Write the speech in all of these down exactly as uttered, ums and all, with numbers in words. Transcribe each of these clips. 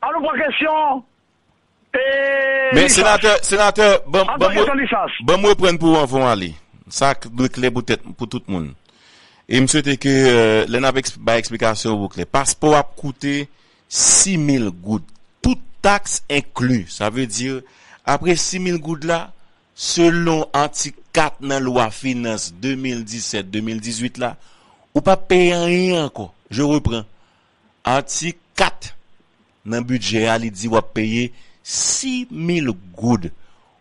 An nou pran kesyon. E, Men lisans. Senatè, senatè, ban, An ban, ban kesyon lisans. Ban m reprann pou w anvan w ale. Sa k dwe klè pou tèt, pou tout moun. E m swete ke, euh, lè n ap eks- bay eksplikasyon pou klè. Paspò ap koute sis mil goud. Tout taks enkli. Sa vle di, apre sis mil goud la, selon atik kat nan lwa finans de mil disèt, de mil dizuit la, ou p ap peye anyen ankò. Je reprends. Atik kat nan bidjè a, li di w ap peye sis mil goud.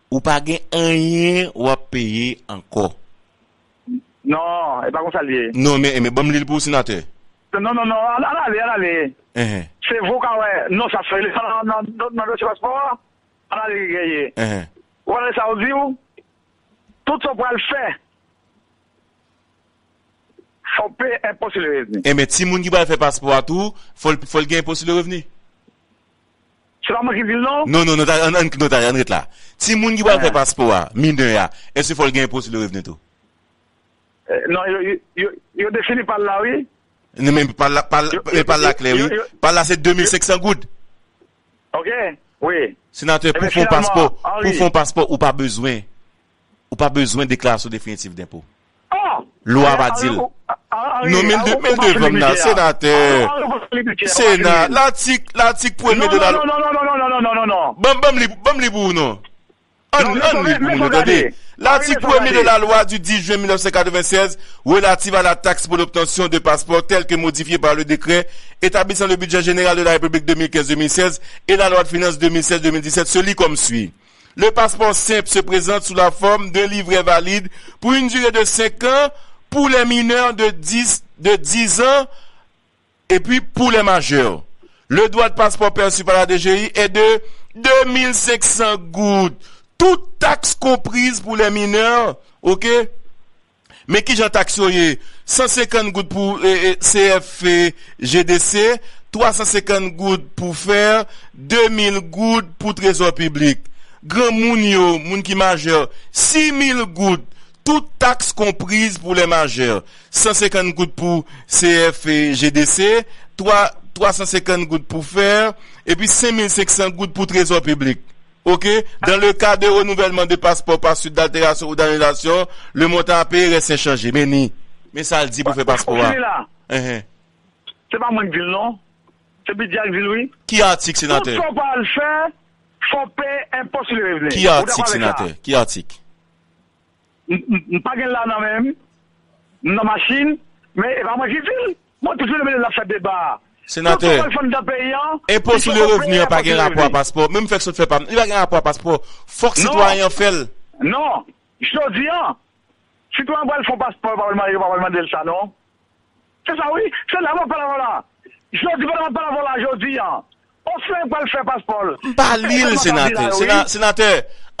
Ou pa gen anyen w ap peye ankò. Non, e pa konsa l ye. Non, men, men ban m li l pou w, senatè. Non, non, non, al, al ale, al ale. Enhen. Se vre w ka wè, non, sa fè nan, nan, nan, nan dosye paspò a, al ale ki genyen. Enhen. Ou wè sa yo di w, tout sa w pral fè, fò w peye enpo sou le revni. Enben, timoun ki pral fè paspò a tou, fò l, fò l gen enpo sou le revni? Se pa mwen ki di l non? Non, non, non, ta, ann, ann, non, ta, ann ret la. Timoun ki pral fè paspò a, minè a, èske fò l gen enpo sou le revni tou? Eh, non, yo, yo, yo, yo defini pa l la, wi. Non, men pa l la, pa l, Yo, men pa l la yo, klè, yo, wi. yo, Pa l la, se de mil senk san goud. Ok, wi. Senatè, Ebyen, pou fè yon finalman, paspò, pou Henri, fè yon paspò, ou pa bezwen, ou pa bezwen deklarasyon definitif denpo. Oh! Lwa pa di l. Henri, Henri, Non, men l de, Henri, men l ou pa devan m nan, senatè. Sena, latik, latik premye de la lwa. Non, non, non, non, non, non, non, non, non, non. Ban, ban m li, ban m li pou ou non. Ann, Non, ann li pou nou, tande. Latik premye de la lwa du dix juin mille neuf cent quatre-vingt-seize relative à la taxe pour l'obtention de passeports tel que modifié par le décret établissant le budget général de la République deux mille quinze deux mille seize et la loi de finances deux mille seize deux mille dix-sept se lit comme suit. Le passeport simple se présente sous la forme d'un livret valide pour une durée de cinq ans pour les mineurs de dix, de dix ans et puis, pour les majeurs, le droit de passeport perçu par la D G I est de deux mille cinq cents goud, toutes taxes comprises pour les mineurs, ok? Men kijan taks yo ye? San senkant goud pou, e, e, C F G D C, twa san senkant goud pou fer, de mil goud pou trezò piblik. Granmoun yo, moun ki majè, sis mil goud, toutes taxes comprises pour les majeurs. San senkant goud pou C F G D C, twa, twa san senkant goud pou fer, epi senk mil senk san goud pou trezò piblik. Ok? Dans le cas de renouvellement de passeport par suite d'altération ou d'annulation, le montant à payer reste inchangé. Men ni, men sa l di pou fè paspò a. Fòk fini la. Enhen. Se pa mwen k di l non. Se bidjè a k di l wi. Ki atik, senatè? Tout sa w pral fè, fò w peye enpo sou le revni. Ki atik, senatè? Ki atik? M, m, m pa gen l la nan men m. M nan machin, men e pa mwen ki di l. Mwen toujou mete l ap fè deba. Senatè, tout sa w pral fè anndan peyi an, enpo sou le revni an pa gen rapò a paspò. Menm fèk sot fè pa m, li pa gen rapò a paspò. Fòk sitwayen an fè l. Non. Jodi an, sitwayen pral fè yon paspò, yo pa pral mande, yo pa pral mande l sa non. Se sa wi, se la m ap pale avè w la. Jodi, pandan m ap pale avè w la, jodi an, yon sitwayen pral fè paspò l. M pa li l, senatè. Sena-, senatè,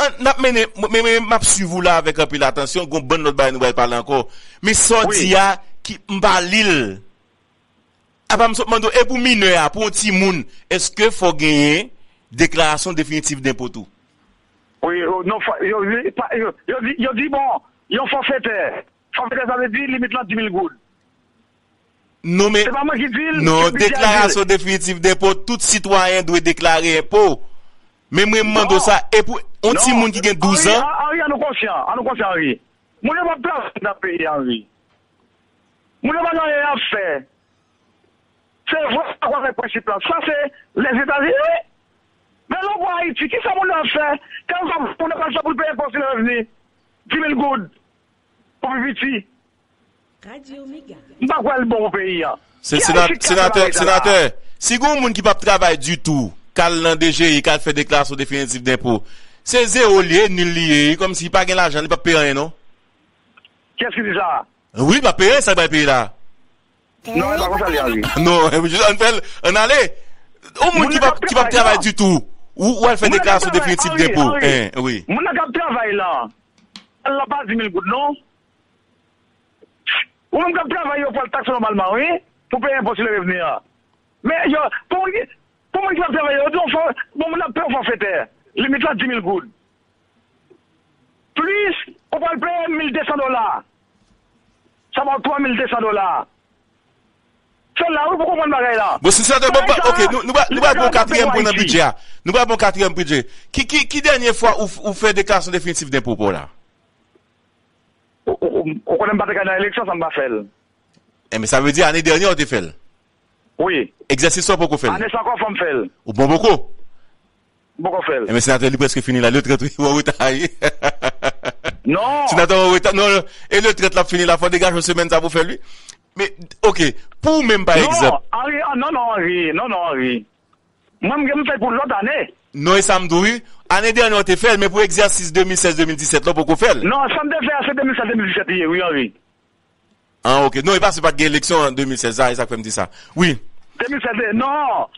an, n ap mennen, men, men m ap swiv ou la avèk anpil atansyon, gon bann lòt bagay nou pral pale ankò. Men sa w di a, ki, m pa li l. Apa m sot mande w, e pou minè a, pou yon timoun, èske fò genyen deklarasyon definitif denpo tou? Wi, yo, non, fò, yo, yo, pa, yo, yo di, yo di, bon, yon fòfetè. Fòfetè, sa vle di limit lan di mil goud. Non, men, se pa mwen ki di l, non, se bidjè a di l. Deklarasyon definitif denpo, tout sitwayen dwe deklare enpo. Men mwen mande w sa, e pou yon timoun ki gen douz an? Anri, Anri, an nou konsyan, an nou konsyan, Anri. Moun yo p ap travay nan peyi a, Anri. Moun yo pa gen anyen y ap fè. Se vre, m dakò avèk prensip lan. Sa se Lèzetazini, wi. Men lè w pran Ayiti, kisa moun nan ap fè? Kèlkeswa moun nan pral fè pou l peye enpo sou le revni, di mil goud pou pi piti. M pa kwè l bon pou peyi a. Se senatè, senatè, si gen yon moun ki p ap travay ditou, k al nan D G I, k al fè deklarasyon definitif denpo, se zewo l ye, nil li ye, kòmsi li pa gen lajan, li p ap peye anyen non. Kiyès ki di sa? Wi, l p ap peye, sa l pral peye la? Non, e pa konsa li ye, Anri. Non, ann fè l, ann ale. Yon moun ki p ap, ki p ap travay ditou, ou, ou al fè deklarasyon definitif denpo. Moun nan k ap travay la, l ap pa di mil goud non. Ou menm k ap travay, yo pral takse w nòmalman, wi, pou peye enpo sou le revni an. Men yo, pou moun ki, pou moun ki p ap travay, yo di w fò, bon, moun ap peye w fòfetè. Limit la di mil goud. Plis, ou pral peye mil de san dola. Sa ba w twa mil de san dola. Fè l la, wi, pou konprann bagay la. Bon, si sa te bon, ok, nou, nou, nou pral pran katriyèm pwen nan bidjè a. Nou pral pran katriyèm bidjè. Ki, ki, ki dènye fwa ou, ou fè deklarasyon definitif denpo pa w la? Ou, ou, ou, ou konnen m pa te ka nan eleksyon san m pa fè l. Enben, sa vle di ane dènyè ou te fè l? Wi. Egzèsis sa ou poko fè l? Ane sa ankò fò m fè l. Ou bon poko? M poko fè l. Enben, senatè, li prèske fini la. Le trant, wi, ou an reta, wi. Non. Senatè, ou an reta. Non, non. E le trant, l ap fini la. Fò degaje yon semèn sa pou fè l, wi. Men, ok. Pou ou menm, pa egzanp. Non, Henri, ah, non, non, Henri. Non, non, Henri. Mwen, m, m fè l pou lòt ane. Non, e sa m di w, wi. Ane dènyè, ou te fè l, men pou egzèsis de mil sèz, de mil disèt la, ou poko fè l. Non, sa m te fè a, se de mil sèz, de mil disèt li ye, wi, Henri. Ah, ok. Non, e pa, se pa t gen eleksyon an de mil sèz la, e sa k fè m di sa. Wi. De mil sèz, non.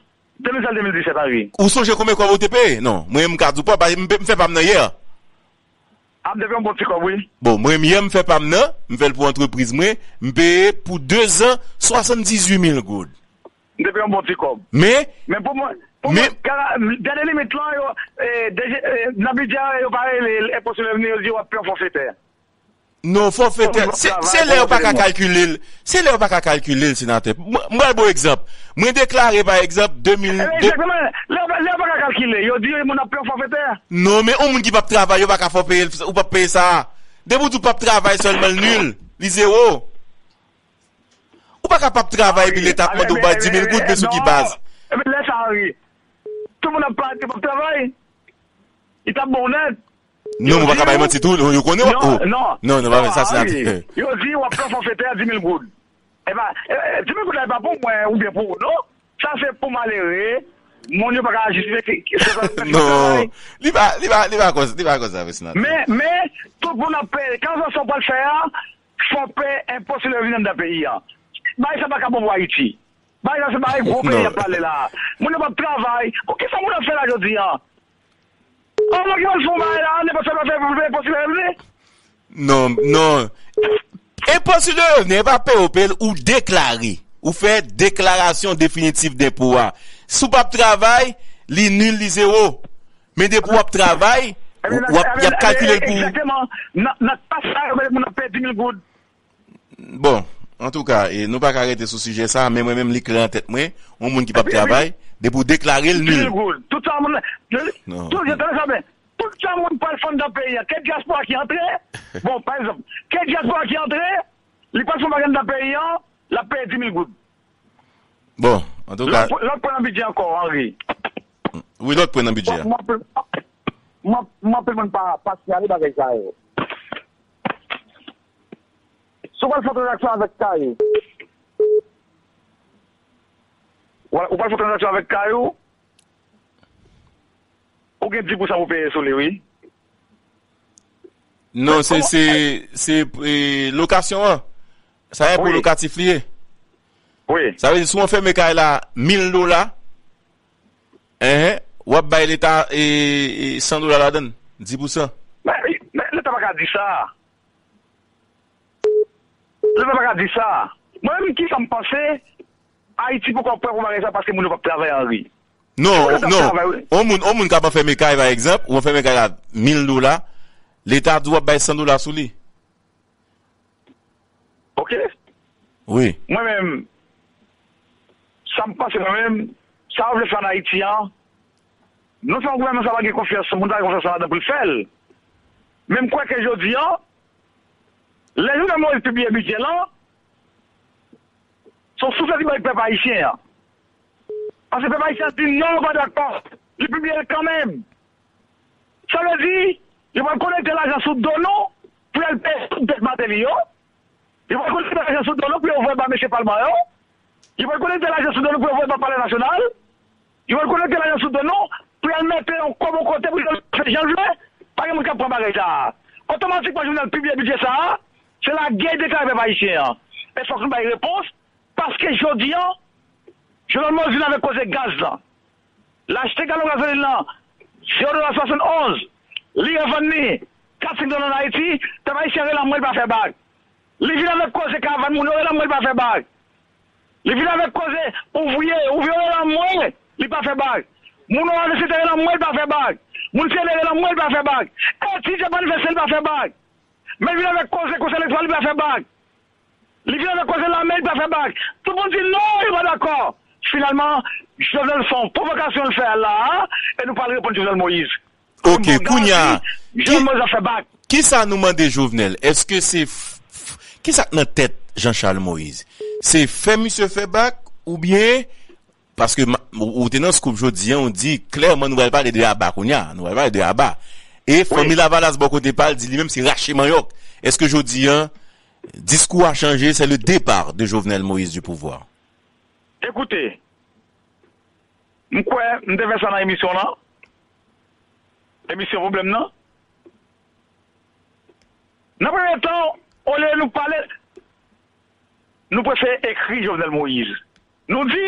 De mil sèz, de mil disèt, Henri. Ou sonje konbyen kòb ou te peye? Non. Mwen, m ka di w pa, m, m fè pa m nan yè. Ah, m te peye yon bon ti kòb, wi. Bon, mwen, yè, m fè pa m nan, m fè l pou antrepriz mwen, m peye pou de zan, swasanndizuit mil goud. M te peye yon bon ti kòb. Men, men pou mwen, pou mwen, dènye limit lan, yo, eh, deje, eh, nan bidjè, yo pa rele l enpo sou revni, yo di w ap peye yon fòfetè. Non, fòfetè, se, se lè yo pa ka kalkile l. Se lè yo pa ka kalkile l, senatè. Mwen, mwen ba w egzanp. Mwen deklare, pa egzanp, de mil, de... Egzakteman. Lè, lè yo pa ka kalkile, yo di moun ap peye fòfetè. Non, men yon moun ki p ap travay, yo pa ka fè w peye, ou p ap peye sa. Depi w di w p ap travay sèlman, l nil. Li zewo. Ou pa ka p ap travay, epi leta ap mande w bay di mil goud, men sou ki baz? Ebyen, lè sa, Henri, tout moun ap pa, p ap travay. Li t ap bon nèt. Non, men w pa ka bay manti tou. Non, yo konnen w ap, oh. Non, non, pa fè sa, senatè. Yo di w ap pran fòfetè a di mil goud. E pa, e, e, di mil goud la, e pa pou mwen oubyen pou ou, non. Sa se pou malere, moun yo pa ka jistifye ki, ki, se sa, non, li pa, li pa, li pa konsa, li pa konsa, senatè. Men, men, tout moun ap peye. Kalswa sa w pral fè a, fò w peye enpo sou revni anndan peyi a. Bagay sa pa ka bon pou Ayiti. Bagay sa se bagay gwo peyi ap pale la. Moun yo p ap travay. Bon, kisa moun ap fè la jodi a? An, moun ki pral fè yon bagay la, nenpòt sa l ap fè pou l peye enpo sou revni? Non, non. Enpo sou revni, e pa peye w peye l, ou deklare. Ou fè deklarasyon definitif denpo a. Si w p ap travay, li nil, li zewo. Men depi w ap travay, w ap, y ap kalkile l pou ou. Egzakteman. Nan, nan ka sa yo, moun ap peye di mil goud. Bon, antouka, e, nou pa ka rete sou sijè sa, men mwen menm li klè nan tèt mwen, yon moun ki p ap travay, depi w deklare l nil. Di mil goud. Tout sa moun, tout, tande sa byen. Tout sa moun pral fè anndan peyi a, ke dyaspora ki antre, bon, pa egzanp, ke dyaspora ki antre, li pral fè yon bagay anndan peyi a, l ap peye di mil goud. Bon, antouka. Lòt, lòt pwen nan bidjè ankò, Henri. Wi, lòt pwen nan bidjè a. Mwen, mwen, mwen, mwen, mwen pa, pa siyale bagay sa yo. Si w pral fè tranzaksyon avèk kay ou, w, ou pral fè tranzaksyon avèk kay ou, ou gen dis pousan pou peye sou li, wi. Non, se, se, se, e, lokasyon an. Sa e pou lokatif li ye. Wi. Sa vle di, si w anfème kay la mil dola, enhen, w ap bay leta, e, e, san dola ladan l, dis pousan. Men, men leta pa ka di sa. Leta pa ka di sa. Mwen menm, kisa m panse, Ayiti poko prè pou bagay sa paske moun yo p ap travay, Henri. Non, non. Yon moun, yon moun k ap anfème kay, pa egzanp, ou anfème kay la mil dola, leta di w ap bay san dola sou li. Ok? Wi. Mwen menm, sa m panse mwen menm, sa yo vle fè ann Ayiti an, non sèlman gouvènman sa pa gen konfyans, moun pa gen konfyans ladan pou l fè l. Men m kwè ke jodi an, lè Jovenel Moïse pibliye bidjè lan, se yon souflèt li bay pèp ayisyen an. Paske pèp ayisyen an di non, yo pa dakò. Li pibliye l kanmenm. Sa vle di, yo pral kolekte lajan sou do nou pou y al peye tout dèt Martelly yo. Yo pral kolekte lajan sou do nou pou yo voye ba mesye palman yo. Yo pral kolekte lajan sou do nou pou yo voye ba Palè Nasyonal. Yo pral kolekte lajan sou do nou pou y al mete yon kòb yon kote pou yo fè jan l vle. Pa gen moun k ap pran bagay sa a. Otomatikman, Jovenel pibliye bidjè sa a, se lagè l deklare pèp ayisyen an. E fòk nou bay repons, paske jodi an, Jovenel Moïse vin avèk koze gaz lan. L achte galon gazolin lan, zewo dola swasannonz. Li revann li kat senk dola ann Ayiti, pèp ayisyen rele anmwe, l pa fè bag. Li vin avèk koze karavàn moun yo rele anmwe, l pa fè bag. Li vin avèk koze ouvriye, ouvriye yo rele anmwe, li pa fè bag. Moun yo anvesite rele anmwe, l pa fè bag. Moun sere rele anmwe, l pa fè bag. Etidyan manifeste, l pa fè bag. Men l vin avèk koze konsèy elektoral, li pa fè bag. Li vin avèk koze lame, li pa fè bak. Tout moun di non, yo pa dakò. Finalman, Jovenel fè yon pwovokasyon l fè la a, e nou pral reponn Jovenel Moïse. Ok, kounye a, Jovenel Moïse ap fè bak. Kisa nou mande Jovenel? Èske se, kisa k nan tèt Jean Charles Moïse? Se fè misye fè bak oubyen, paske ou te nan Scoop jodi a, ou di klèman nou pral pale de Aba kounye a, nou pral pale de Aba. E Fanmi Lavalas bò kote pa l di li menm se rache manyòk. Èske jodi a diskou a chanje, se le départ de Jovenel Moïse du pouvoir? Ekoute, m kwè m te fè sa nan emisyon lan, emisyon pwoblèm nan. Nan premye tan, olye nou pale, nou prefere ekri Jovenel Moïse. Nou di,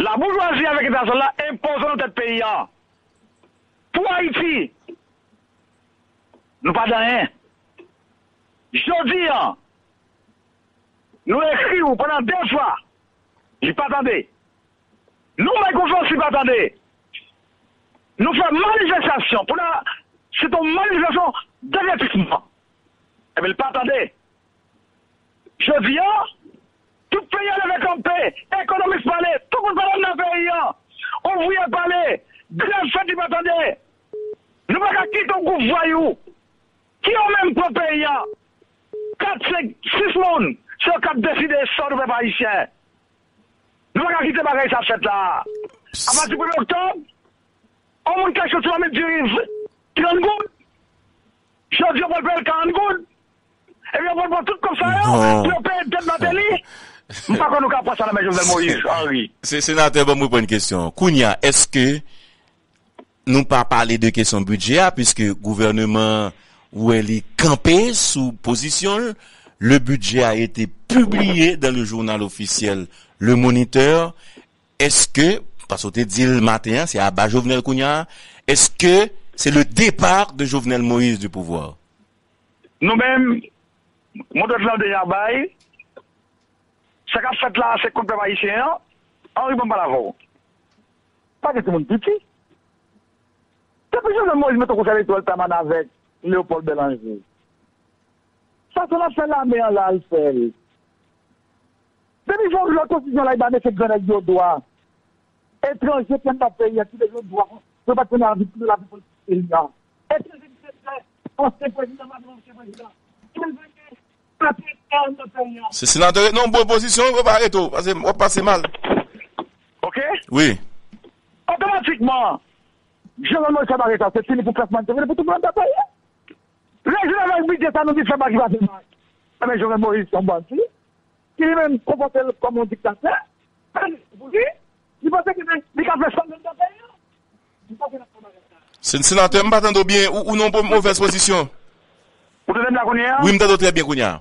laboujwazi avèk entènasyonal la enpoze nan tèt peyi a. Pou Ayiti, nou pa di anyen. Jodi a, nou ekri w pandan de fwa, li pa tande. Nou bay konfyans, li pa tande. Nou fè manifestasyon pou la, se yon manifestasyon devètisman. Ebyen, li pa tande. Jodi a, tout peyi a leve kanpe, ekonomis pale, tout moun pale nan peyi a. Ouvriye pale, grèv fèt, li pa tande. Nou pa ka kite yon gwoup vwayou ki yo menm pran peyi a. Kat, senk, sis moun, se yo k ap deside sò nou pèp ayisyen. Nou pa ka kite bagay sa fèt la. Apati premye oktòb, yon moun ka soti nan men diri trant goud, jodi yo pral peye l karant goud, epi yo pral pran tout kòb sa yo pou yo peye dèt Martelly. M pa kwè nou ka pran sa nan men Jovenel Moïse, Henry. Se, senatè, ban m reponn kesyon an. Kounye a, èske nou pa pale de kesyon bidjè a, piske gouvèneman an, ou wè, li kanpe sou pozisyon l. Le budget a été publié dans le journal officiel Le Moniteur. Èske, paske w te di l maten an, se aba Jovenel kounye a, èske se le départ de Jovenel Moïse du pouvoir? Nou menm, mo dòd lan deja bay, sa k ap fèt la a, se kont pèp ayisyen an, Henry, ban m pale avè w. Pa gen timoun piti. Depi Jovenel Moïse mete konsèy elektoral Taman avèk Léopold Bélanger, fason l ap fè lame an la, l fè l. Depi jan lòt konstitisyon la, li ba mesye grannèg yo dwa. Etranje ki anndan peyi a, ki bezwen dwa pou yo pa tounen anvi tounen lavi politik peyi a. Etranje ki te fè ansyen prezidan, madanm ansyen prezidan. Ki bezwen gen Se senatè ret nan yon bon pozisyon, w pa rete w, pase, w ap pase mal. Ok? Wi. Otomatikman, Jovenel Moïse fè bagay sa, se fini pou klas mwen, se fini pou tout moun nan peyi a. Rezoud avèk bidjè sa nou di fè bak ki pa fè bak. Enben, Jovenel Moïse se yon bandi, ki li menm konpòte l kòm yon diktatè, pou li, li panse ke li ka fè sa nan peyi a. Se, senatè, m pa tande w byen, ou, ou nan yon move pozisyon. Ou tande m la kounye a? Wi, m tande w trè byen kounye a.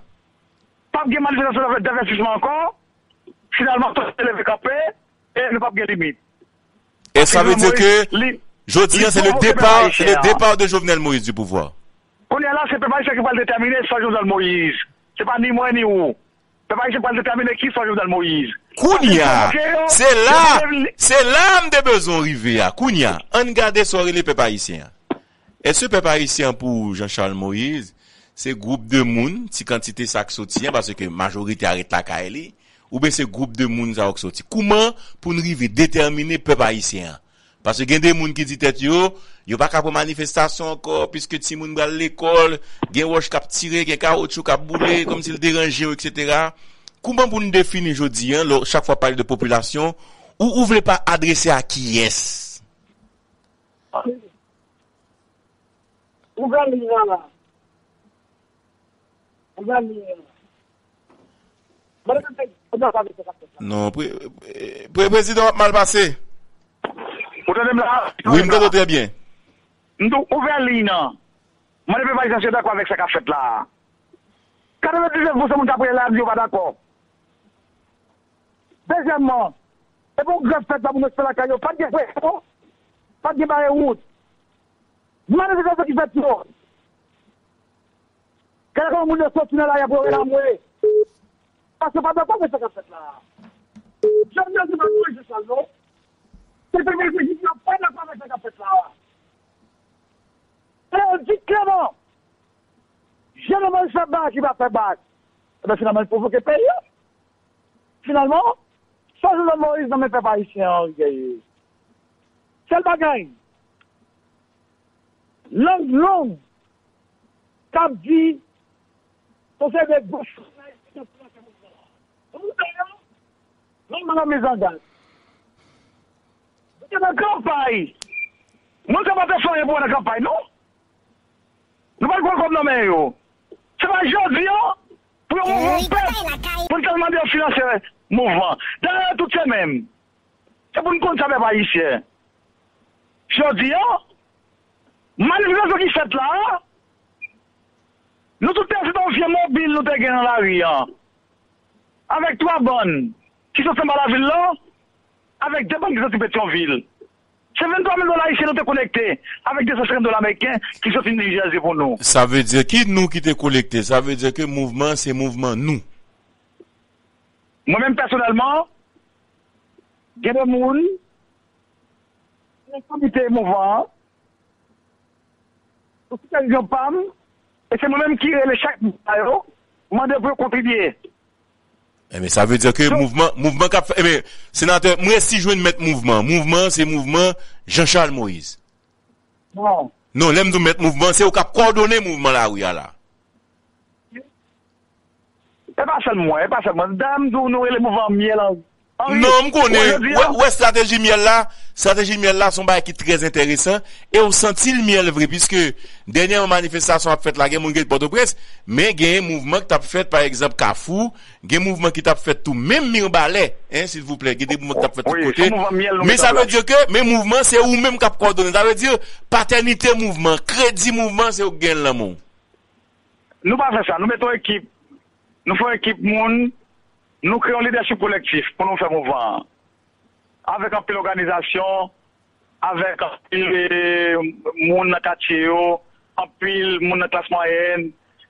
P ap gen manifestasyon davètisman ankò. Finalman, tout se leve kanpe e nou p ap gen limit. E sa vle di ke jodi a, se le départ, c'est le départ de Jovenel Moïse du pouvoir. Kounye a la, se pèp ayisyen ki pral detèmine sò Jovenel Moïse. Se pa ni mwen ni ou. Pèp ayisyen pral detèmine ki sò Jovenel Moïse. Kounye a, se la, se la m te bezwen w rive a. Kounye a, ann gade sa w rele pèp ayisyen an. Èske pèp ayisyen an pou Jean Charles Moïse, se gwoup de moun, ti kantite sa k soti an, paske majorite a ret lakay li, oubyen se gwoup de moun sa yo k soti? Kouman pou n rive detèmine pèp ayisyen an? Paske gen de moun ki di tèt yo, yo pa ka pran manifestasyon ankò, piske timoun pral lekòl, gen wòch k ap tire, gen kawotchou k ap boule, kòmsi l deranje yo, etsetera. Kouman pou n defini jodi a, lè chak fwa pale de popilasyon, ou, ou vle pa adrese a kiyès? Ouvè liy lan la. Ouvè liy lan. Non, pre, pre, pre, prezidan w ap mal pase. Ou tande m la? Wi, m tande w trè byen. M di w, ouvè liy nan. Mande pèp ayisyen si yo dakò avèk sa k ap fèt la a. Katrevendiznèf pousan moun k ap rele la di yo pa dakò. Dezyèmman, epi yon grèv fèt la, moun rete lakay yo, pa t gen presko, pa t gen bare wout. Manifestasyon ki fèt yo. Gade kòman moun yo soti nan lari a pou yo rele anmwe. Paske yo pa dakò avèk sa k ap fèt la a. Jovenel se pa korije sa l non. Se pèp Ayisyen ki di yo pa dakò avèk sa k ap fèt la a. E yo di klèman, Jovenel Moïse fè bagay ki pa fè bagay. Ebyen, finalman, li pwovoke peyi a. Finalman, sa Jovenel Moïse nan men pèp ayisyen an genyen? Sèl bagay, lang long k ap di, se yon seri de gwo chanèl ki t ap fè mouvman an. Pou mouvman an, non, non, non, mezanmi. Nou te nan kanpay. Moun sa pa te fè anyen pou wè nan kanpay, non. Nou pa t pran kòb nan men yo. Se pa jodi a, pou yon mouvman fèt, pou n t al mande yo finanse mouvman. Dayè, tout se menm. Se pou n konn sa, pèp ayisyen. Jodi a, manifestasyon ki fèt la a, nou tout te asite yon vye mobil nou te gen nan lari a, avèk twa bann ki soti anba lavil la, avèk de bann ki soti Petyonvil. Se venntwa mil dola ayisyen nou te kolekte, avèk de san senkant dola ameriken ki soti New Jersey pou nou. Sa vle di ki nou ki te kolekte? Sa vle di ke mouvman se mouvman nou. Mwen menm pèsonèlman, gen de moun nan komite mouvman an, sou sipèvizyon pa m, e se mwen menm ki rele chak moun sa yo, mande pou yo kontribye. Ebyen, sa vle di ke mouvman, mouvman k ap fè, ebyen, senatè, m resi jwenn mèt mouvman. Mouvman, se mouvman Jean Charles Moïse. Non. Non, lè m di w mèt mouvman, se ou k ap kòdone mouvman lari a la. E pa sèl mwen, e pa sèl mwen. Dayè, m di w, nou rele mouvman Myèl Anri. Non, m konnen. Ou wè, estrateji Myèl la, estrateji Myèl la, se yon bagay ki trè enteresan. E w santi l Myèl vre, piske dènyèman manifestasyon ap fèt la, gen moun ki ret Pòtoprens, men genyen mouvman ki t ap fèt, pa egzanp, Kafou, gen mouvman ki t ap fèt tou, menm Mibalè, en, silvouplè, gen de mouvman ki t ap fèt tout kote. Men sa vle di ke, men mouvman, se ou menm k ap kòdone. Sa vle di, patènite mouvman, kredi mouvman, se ou k gen l nan men w. Nou pa fè sa. Nou mete yon ekip. Nou fè yon ekip moun. Nou kreye yon lidèchip kolektif pou nou fè mouvman an. Avèk anpil òganizasyon, avèk anpil, eh, moun nan katye yo, anpil moun nan klas mwayèn.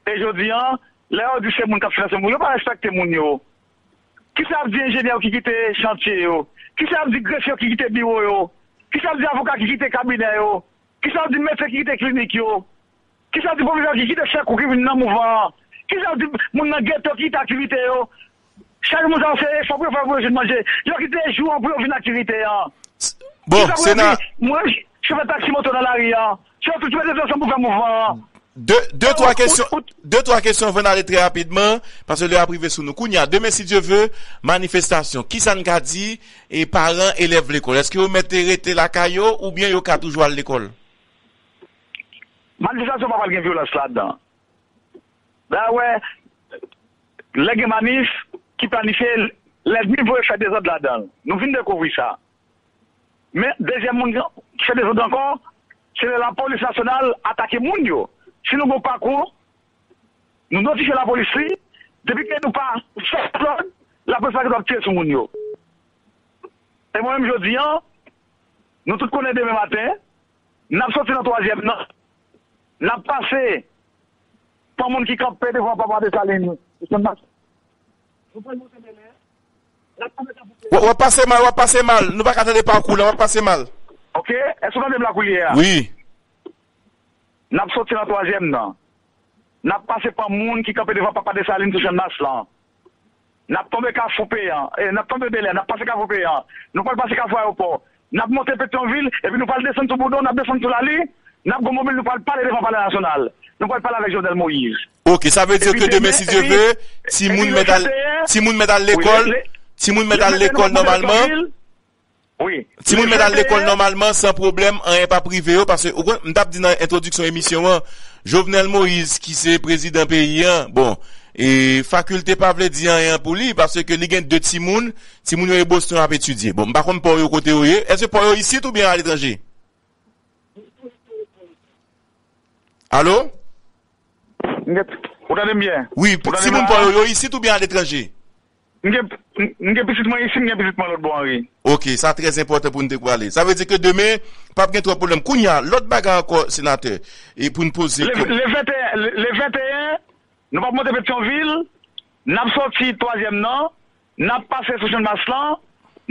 E jodi a, lè yo di se moun k ap finanse moun, yo pa respekte moun yo. Kisa ap di enjenyè yo ki kite chantye yo? Kisa ap di grefye yo ki kite biwo yo? Kisa ap di avoka ki kite kabinè yo? Kisa w di medsen ki kite klinik yo? Kisa w di pwofesè ki kite chèkou ki vin nan mouvman an? Kisa w di moun nan geto ki kite aktivite yo? Chak moun sa yo se efò pou yo fè pou yo jwenn manje. Yo kite jou an pou yo vin aktivite an. Bon, kisa pou yo di, mwen, chofè taksi moto nan lari an. Se yo tout ki mete tèt ansanm pou fè mouvman an. De, de, twa kesyon, de, twa kesyon anvan n ale trè rapidman, paske lè a ap rive sou nou. Kounye a, demen, si Dye ve, manifestasyon. Kisa n ka di e paran elèv lekòl? Èske yo mèt rete lakay yo oubyen yo ka toujou al lekòl? Manifestasyon pa pral gen vyolans ladan. Dayè, lè gen manif ki planifye, lènmi voye fè dezòd ladan l. Nou vin dekouvri sa. Men, dezyèm moun ki fè dezòd ankò, se lè lapolis nasyonal atake moun yo. Si nou gen yon pakou, nou notifye lapolis li, depi ke nou pa fè lòd, lapolis pa gen dwa ap tire sou moun yo. E mwen menm jodi a, nou tout konnen demen maten, n ap soti nan twazyèm nan, n ap pase pa moun ki kanpe devan Papa Desalin, nou pral monte demen, n ap tonbe W, w ap pase mal, w ap pase mal. Nou pa ka tande pakou w la, w ap pase mal. Ok, èske w tande m la koulye a? Wi. N ap soti nan twazyèm nan. N ap pase pa moun ki kanpe devan Papa Desalin sou Channmas lan. N ap tonbe Kafou Peyan, e, n ap tonbe Belè, n ap pase Kafou Peyan. Nou pral pase Kafou Ayewopò. N ap monte Petyonvil, epi nou pral desann sou Boudon, n ap desann sou Lali, n ap gon mobil, nou pral pale devan Palè Nasyonal. Nou pral pale avèk Jovenel Moïse. Ok, sa vle di ke demen, si Dye ve, timoun mèt al, timoun mèt al lekòl, timoun mèt al lekòl nòmalman. Timoun mèt al lekòl nòmalman, san pwoblèm, anyen p ap rive yo, paske, ou konn, m t ap di nan entwodiksyon emisyon an, Jovenel Moïse, ki se prezidan peyi an, bon, e fakilte pa vle di anyen pou li, paske li gen de timoun, timoun yo e Boston ap etidye. Bon, m pa konn pa w yo kote yo ye. Èske pa w yo isit oubyen aletranje? Alo? Ou tande m byen? Wi, timoun pa w yo, yo isit oubyen aletranje? M gen, m gen pitit mwen isit, m gen pitit mwen lòt bò an, wi. Ok, sa trè enpòtan pou n te pale. Sa vle di ke demen, p ap gen twòp pwoblèm. Kounye a, lòt bagay ankò, senatè, e pou n poze. Le, le venteyen, le, le venteyen, nou p ap monte Petyonvil, n ap soti twazyèm nan, n ap pase sou Channmas lan,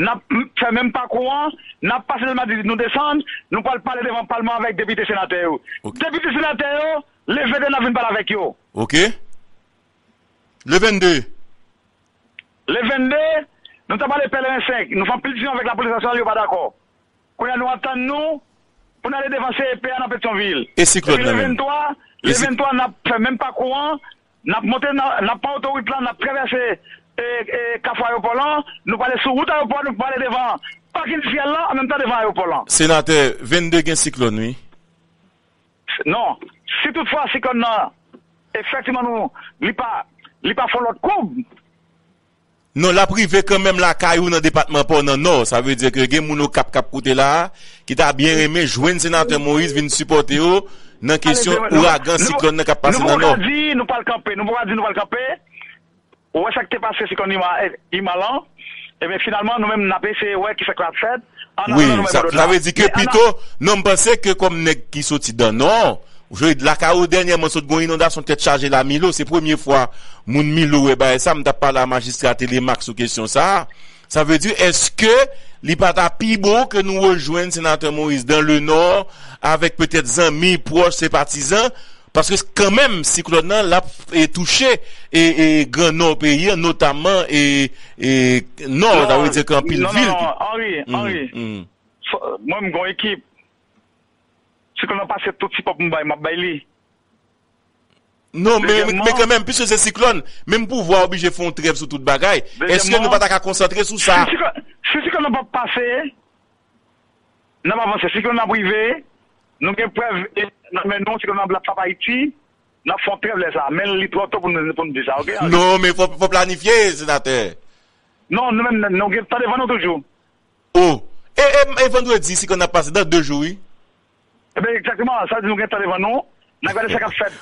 n ap m-, fè menm pakou an, n ap pase Dèlma dizuit, nou desann, nou pral pale devan palman avèk depite senatè yo. Ok. Depite senatè yo, le venteyen n ap vin pale avèk yo. Ok. Le vennde. Le vennde, nou t ap pale pèleren senk. Nou fè anpil disizyon avèk lapolis nasyonal, yo pa dakò. Kounye a nou antann nou pou n ale devan C E P a nan Petyonvil. E siklòn nan menm? Epi le venntwa, le venntwa, n ap fè menm pakou an, n ap monte, n ap, n ap pran otorit la, n ap travèse e, e, kafou ayewopò lan, nou prale sou wout ayewopò, nou prale devan pak endistriyèl lan, an menm tan devan ayewopò lan. Senatè, vennde gen siklòn, wi. Non, si toutfwa siklòn nan, efektivman, nou, li pa, li pa fè lòt koub. Non, l ap rive kanmenm lakay ou nan depatman pa w nan Nò. Sa vle di ke gen moun Okap k ap koute la a, ki ta byen renmen jwenn Senatè Moïse vin sipòte yo nan kesyon ouragan, siklòn nan k ap pase nan Nò. Nou poko ka di nou pral kanpe, nou poko ka di nou pral kanpe. Ou wè sa k te pase siklòn Irma, Irma lan? Ebyen, finalman, nou menm, n ap eseye wè kisa k ap fèt. Wi, sa vle di ke pito, non, m panse ke kòm nèg ki soti dan Nò, lakay ou dènyèman sot gon inondasyon tèt chaje la Milo, se premye fwa moun Milo wè bagay sa, m t ap pale a majistra Telemax sou kesyon sa a. Sa vle di, èske li pa ta pi bon ke nou rejwenn Senatè Moïse dan le Nò, avèk petèt zanmi, pwòch, senpatizan, paske kanmenm, siklòn nan, l ap, e, touche, e, e, gran Nò peyi an, notamman, e, e, Nò, sa vle di ke anpil vil. Non, non, non, Henri, Henri. Mwen, m gon ekip. Siklòn nan pase tout sipò pou m bay, m ap bay li. Non, men, men kanmenm, piske se siklòn, menm pouvwa oblije fè yon trèv sou tout bagay. Èske nou pa ta ka konsantre sou sa? Si siklòn, si siklòn nan p ap pase, n ap avanse. Siklòn nan ap rive, nou gen prèv e, nan men nou, siklòn nan ap frape Ayiti, n ap fè yon trèv lè sa a. Men li twò to pou nou, pou nou di sa, oke? Non, men fò, fò planifye, senatè. Non, nou menm, nou gen tan devan nou toujou. O, e, e, e vandredi, siklòn nan ap pase dan de jou, wi. Ebyen, egzakteman, sa di nou gen tan devan nou. N a gade sa k ap fèt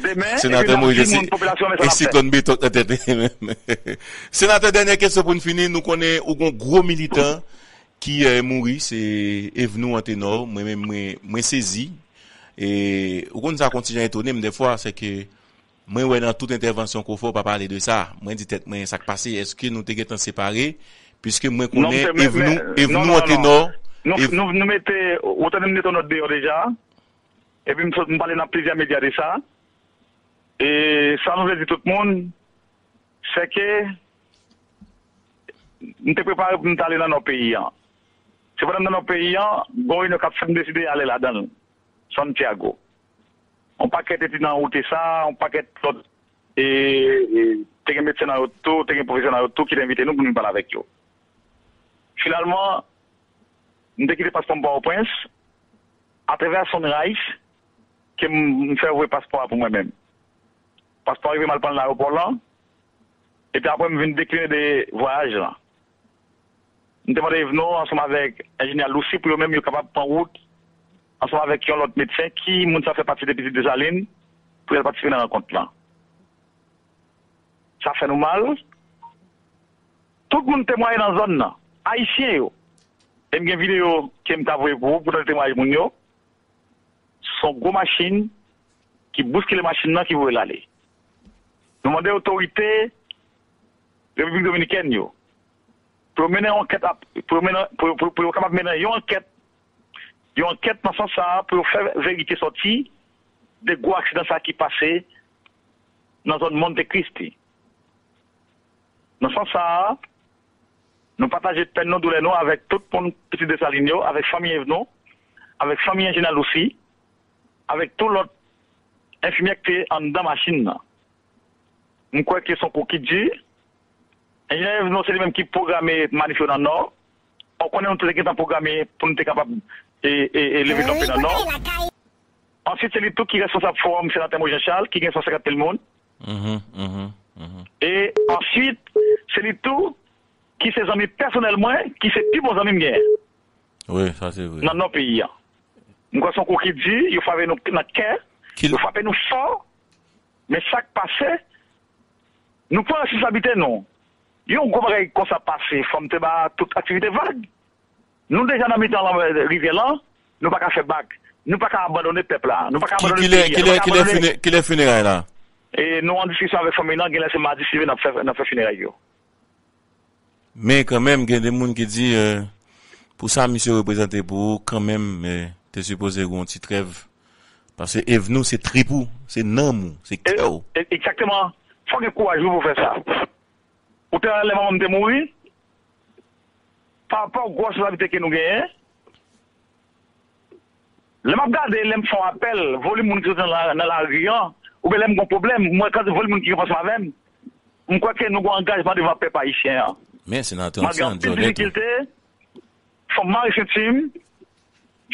demen, epi n a di moun, popilasyon an, men sa n ap fè. Siklòn beton nan tèt li menm. Senatè, dènyè kesyon pou n fini. Nou konnen ou gon gwo militan ki, eh, mouri, se Evnou Antenor. Mwen menm, mwen, mwen sezi. E ou konn sa konn ti jan etone m dèfwa, se ke mwen wè nan tout entèvansyon ke w fè, w pa pale de sa. Mwen di tèt mwen, sa k pase? Èske nou te gentan separe? Piske mwen konnen Evnou, Evnou Antenor. Nou, nou, nou mete, ou tande m mete yon nòt deyò deja. Epi m sot, m pale nan plizyè medya de sa. E sa nou vle di tout moun, se ke m te prepare pou m t ale nan nò peyi an. Sepandan, nan nò peyi an, gon reyinyon k ap fèt, m deside ale ladan l, Santiago. Yon pakèt etidyan woute sa, yon pakèt lòt, e, e, te gen medsen nan yo tou, te gen pwofesè nan yo tou ki te envite nou pou nou vin pale avèk yo. Finalman, m te kite paspò m Pòtoprens, atravè Sunrise, ke m, m fè voye paspò a pou mwen menm. Paspò a rive, m al pran l nan ayewopò lan, epi apre m vin dekline de vwayaj lan. M te mande Evno ansanm avèk enjenyè Loucy pou yo menm yo kapab pran wout ansanm avèk yon lòt medsen ki moun sa fè pati de Pitit Desalin pou y al patisipe nan rankont lan. Sa fè nou mal. Tout moun temwaye nan zòn nan, ayisyen yo. E m gen videyo ke m ka voye pou ou, pou w tande temwayaj moun yo. Se yon gwo machin ki bouskile machin nan ki voye l ale. Nou mande otorite Repiblik Dominikèn yo pou yo mennen yon ankèt ap, pou yo mennen, pou, pou, pou yo kapab mennen yon ankèt, yon ankèt nan sans sa a, pou yo fè verite sòti de gwo aksidan sa a ki pase nan zòn Monte Cristi. Nan sans sa a, nou pataje pèn nou, doulè nou avèk tout moun Pitit Desalin yo, avèk fanmi Evno, avèk fanmi enjenyè Loucy, avèk tout lòt enfimyè ki te anndan machin nan. M kwè ke se yon kou ki di. Enjenyè Evno, se li menm ki pwograme manif yo nan Nò. Ou konnen nou te gentan pwograme pou nou te kapab e, e, e leve kanpe nan Nò. Answit, se li tou ki responsab fowòm Senatè Moïse Jean Charles, ki gen san senkant mil moun. E answit, se li tou ki se zanmi pèsonèl mwen, ki se pi bon zanmi m genyen. Wi, sa se vre. Nan nò peyi a. M kwè se yon kou ki di, yo frape nou nan kè, yo frape nou fò, men sa k pase, nou pran responsablite nou. Yon gwo bagay konsa pase, fò m te ba tout aktivite vag. Nou deja nan mitan lanmè rivyè lan, nou pa ka fè bak. Nou pa ka abandone pèp la. Nou pa ka abandone peyi a. Nou pa ka abandone. Kilè fineray la? E nou an diskisyon avèk fanmi nan, genlè se madi si Dye vle n ap fè, n ap fè fineray yo. Men kanmenm, gen de moun ki di, eh, pou sa misye reprezante pou ou, kanmenm, eh, te sipoze gen yon ti trèv. Paske Evnou se trip ou, se nanm ou, se kè w. E, e, egzakteman. Fò w gen kouraj wi pou w fè sa. Ou te wè lè manman m te mouri? Pa rapò gwòs lavi ke nou genyen, lè m ap gade, lè m fè yon apèl, volim moun ki soti nan la- nan lari an, oubyen lè m gen yon pwoblèm, m wè kantite volim moun ki gen ansanm avè m, m kwè ke nou gen yon angajman devan pèp ayisyen an. Men senatè an ti anjòlè tou. Malgre anpil difikilte, fò m mare senti m.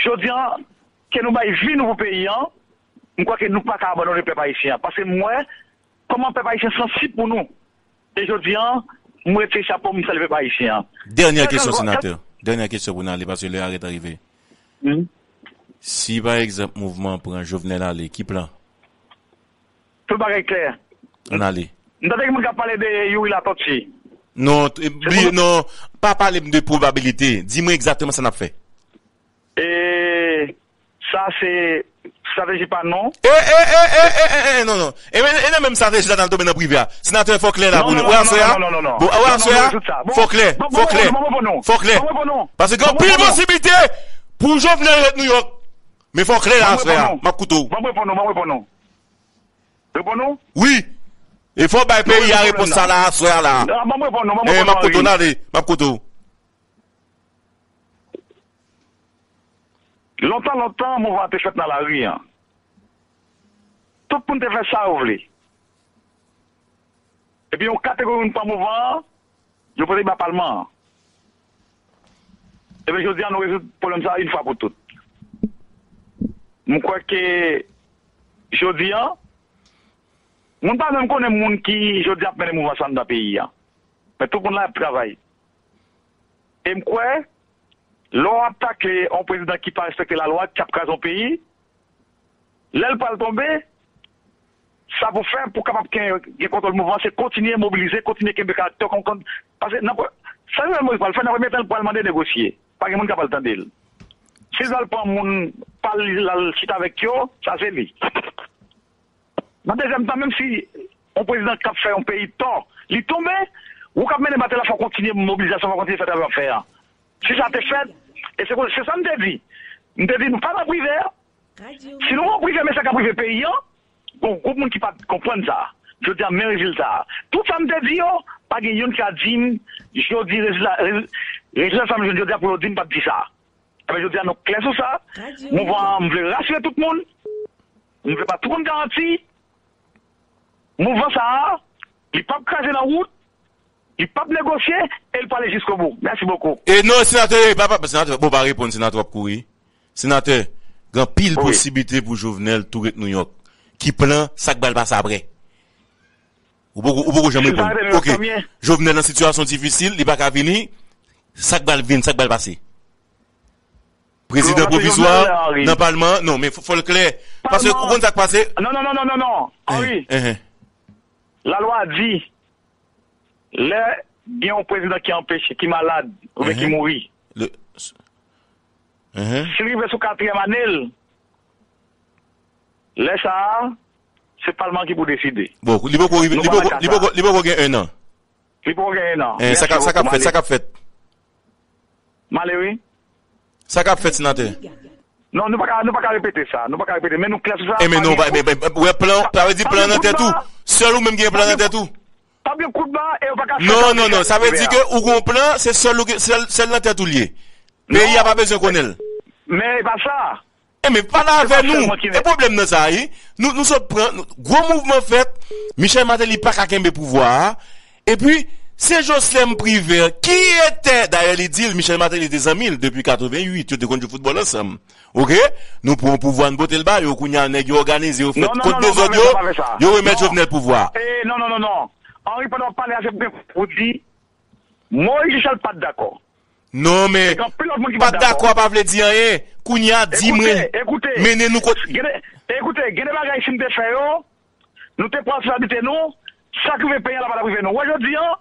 Jodi an, ke nou bay vi nou pou peyi an, m kwè ke nou pa ka abandone pèp ayisyen an. Paske m wè kòman pèp ayisyen sansib pou nou. E jodi an, m retire chapo m, m salye pèp ayisyen an. Dènyè kesyon, senatè. Dènyè kesyon pou n ale, paske lè a ret rive. Si, pa egzanp, mouvman an pran Jovenel ale, ki plan? Tout bagay klè. Ann ale. M tande gen moun k ap pale de Youri Latortue. Non, t- bliye, non, pa pale m de pwobabilite. Di mwen egzakteman sa n ap fè. E sa se estrateji pa nou. E, e, e, e, e, e, e, non, non. E, e, e nan menm estrateji la n al tonbe nan prive a. Senatè, fò klè la pou nou. Ou wè aswè a? Bon, ou wè aswè a? Fò klè, fò klè, fò klè. Paske gen anpil posiblite pou Jovenel ret Nouyòk. Men fò klè la aswè a. M ap koute w. Ban m reponn ou, ban m reponn ou. Reponn ou? Wi. E fò w bay peyi a repons sa la aswè a la. Ban m reponn ou, ban m reponn ou, Henry. M ap koute w, n ale. M ap koute w. Lontan, lontan, mouvman an te fèt nan lari an. Tout moun te fè sa yo vle. Epi yon kategori moun pran mouvman an, yo pote ba palman an. Epi jodi an, nou rezoud pwoblèm sa a yon fwa pou tout. M kwè ke jodi an, moun pa menm konnen moun ki jodi ap mennen mouvman sa anndan peyi an. Men tout moun la ap travay. E m kwè, lè w ap takle yon prezidan ki pa respekte lalwa, k ap kraze yon peyi, lè l pral tonbe, sa pou fè pou kapab gen, gen kontwòl mouvman, se kontinye mobilize, kontinye kenbe karaktè, kon, kon, paske nan pre- sa Jovenel Moïse pral fè, nan premye tan, l pral mande negosye. Pa gen moun k ap al tande l. Si l pral pran moun pa l, l al chita avèk yo, sa se li. Nan dezyèm tan, menm si yon prezidan k ap fè yon peyi tò, li tonbe, ou k ap mennen batay la, fò w kontinye mobilizasyon, fò w kontinye fè travay w ap fè a. Si sa te fèt, e se, se sa m te di. M te di, nou pa nan prive a. Si nou pran prive, men sa k ap rive peyi an, gon gwoup moun ki pa t konprann sa. Jodi a, men rezilta a. Tout sa m te di yo, pa gen youn ki ka di m, jodi rezilta, rez- rezilta sa m jwenn jodi a pou yo di m pa t di sa. Ebyen, jodi a, nou klè sou sa. Mouvman an, m vle rasire tout moun. M vle ba tout moun garanti. Mouvman sa a, li p ap kraze nan wout, li p ap negosye, e l prale jiskobou. Mèsi bokou. E non, senatè, e pa, pa, senatè, bon, pa reponn, senatè, w ap kouri. Senatè, gen anpil posiblite pou Jovenel tou ret Nouyòk. Ki plan, sa k pral pase apre? Ou poko, ou poko janm reponn. Ok. Jovenel nan sitiyasyon difisil, li pa ka vini. Sa k pral vin, sa k pral pase? Prezidan pwovizwa nan palman an, non, men fò, fò l klè. Paske ou konn sa k pase? Non, non, non, non, non, non. Henry, lalwa di, lè gen yon prezidan ki anpeche, ki malad, oubyen ki mouri, si l rive sou katriyèm ane l, lè sa a, se palman ki pou deside. Bon, li poko rive, li poko, li poko, li poko gen en an. Li poko gen en an. Sa k ap fèt, sa k ap fèt? M ale wi. Sa k ap fèt, senatè? Non, nou pa ka, nou pa ka repete sa. Nou pa ka repete. Men nou klè sou sa. Enben non, men, men, men, wè plan, sa vle di plan nan tèt ou. Sèl ou menm gen plan nan tèt ou. Pa gen kout ba, e yo pa ka fè sa. Non, non, non, sa vle di ke ou gon plan, se sèl ou gen, sèl, sèl nan tèt ou l ye. Peyi a pa bezwen konnen l. Men e pa sa. Enben, pale avè nou. E pwoblèm nan sa, wi. Nou, nou sot pran, nou, gwo mouvman fèt, Michel Martelly pa ka kenbe pouvwa a. Epi, se Joslèm Privè, qui était, dayè li di l, Michel Martelly te zanmi l depi katrevenn uit, yo te konn jwe foutbòl ansanm. Oke? Nou pran pouvwa, n pote l ba yo, kounye a nèg yo òganize, yo fè kont dezòd yo, yo remèt Jovenel pouvwa a. Non, non, non, non, non. Henry, pandan w ap pale a, se pou w di, Moyiz Richard pa t dakò. Non, men pa t dakò pa vle di anyen. Kounye a, di mwen, mennen nou kot. Ekoute, gen de bagay si m te fè yo, nou te pran responsabilite nou, sa k rive peyi a la pa t ap rive nou. Ou wè jodi an,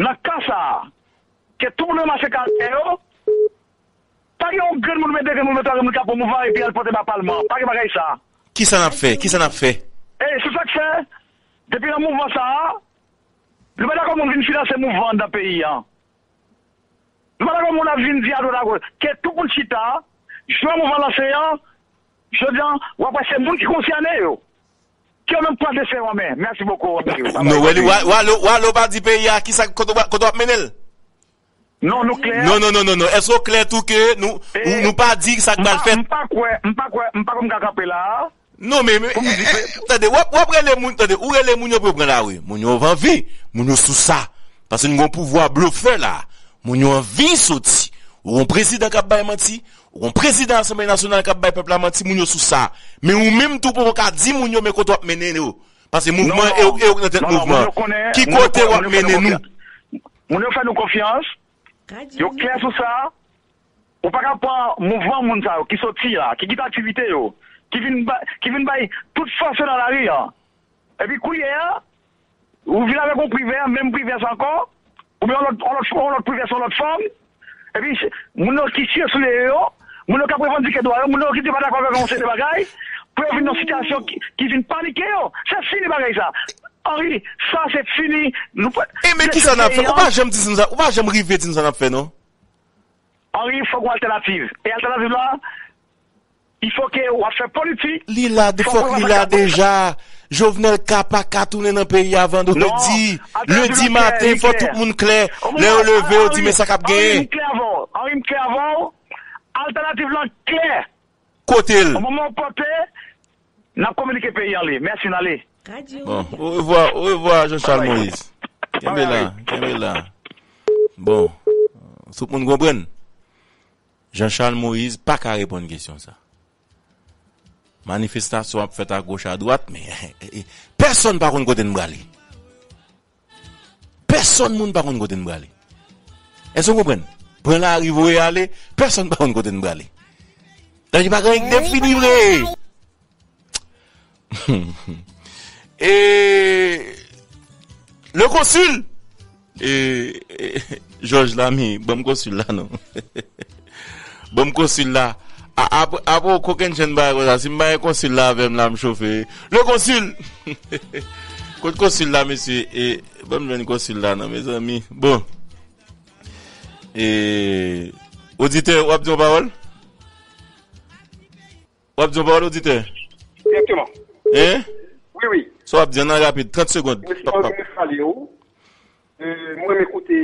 nan ka sa a, ke tout moun ranmase karyè yo, pa gen yon grenn moun, men de grenn moun, men twa grenn moun k ap pran mouvman epi al pote ba palman an. Pa gen bagay sa. Kisa n ap fè? Kisa n ap fè? E se sa k fè, depi nan mouvman sa a, nou pa dakò moun vin finanse mouvman anndan peyi a. Nou pa dakò moun ap vin di adwat agoch. Ke tout moun chita, jou mouvman lanse an, jodi an, w ap wè se moun ki konsène yo. Ke yo menm pran desizyon an men. Mèsi bokou, Andrew. Bye bye. Wale, Wale, Wale pa di peyi a, kisa, kote w ap mennen l? Non, nou klè. Non, non, non, non, non. Èske w klè tou ke nou, nou, nou pa di sa k pral fèt? M pa kwè, m pa kwè, m pa kwè m ka kanpe la a. Non, men, men, tande, w ap, w ap rele moun, tande, ou rele moun yo pou yo pran lari. Moun yo anvi, moun yo sou sa. Paske nou gen yon pouvwa blofè la. Moun yo anvi soti. Ou gen yon prezidan k ap bay manti, ou gen yon prezidan Asanble Nasyonal k ap bay pèp la manti, moun yo sou sa. Men ou menm tou poko ka di moun yo men kote w ap mennen yo. Paske mouvman e ou, e ou k nan tèt mouvman. Ki kote w ap mennen nou? Moun yo fè nou konfyans. Yo klè sou sa. Ou pa ka pran mouvman moun sa yo ki soti a, ki kite aktivite yo, ki vin ba, ki vin bay tout fòs yo nan lari a. Epi kounye a, ou vin avèk yon privè, menm privè sa ankò, oubyen yon lòt, yon lòt, yon lòt privè sou yon lòt fòm. Epi, moun yo ki chire soulye yo, moun yo k ap revandike dwa yo, moun yo ki te pa dakò avèk yon seri de bagay, pou yo vin nan sitiyasyon ki, ki vin panike yo. Se fini bagay sa. Henry, sa se fini. Nou pa... E men kisa n ap fè? Ou pa janm di n sa, ou pa janm rive di n sa n ap fè, non. Henry, fòk yon altènativ. E altènativ la, il faut que w ap fè politik. Li la, fòk li la deja. Jovenel ka pa ka tounen nan peyi a vandredi. Lendi maten, fò tout moun klè. Lè yo leve, yo di, men sa k ap genyen. Henry, m klè avè w. Henry, m klè avè w. Altènativ lan klè. Kote l? Yon moman w pote, n ap kominike peyi an li. Mèsi, n ale. Bon, orevwa, orevwa, Jean Charles Moïse. Kenbe la, kenbe la. Bon, tout moun konprann? Jean Charles Moïse pa ka reponn kesyon sa. Manifestasyon ap fèt agoch adwat, men pèsonn pa konn kote n prale. Pèsonn moun pa konn kote n prale. Èske w konprann? Pran lari voye ale, pèsonn pa konn kote n prale. Dayè pa gen anyen k defini vre. E le konsil, e, e, Jòj Lami, ban m konsil la non. Ban m konsil la. A, ap, apre w kokennchenn bagay konsa, si m pa gen konsil la avè m la, m chofe. Le konsil! Kot konsil la, mesye? E, ban m jwenn konsil la non, mezanmi. Bon. E, oditè, w ap di yon pawòl? W ap di yon pawòl, oditè? Direkteman. Hein? Wi, wi. Sa w ap di, ann al rapid, trant segond. Mesye Henry, m salye w. E, mwen renmen koute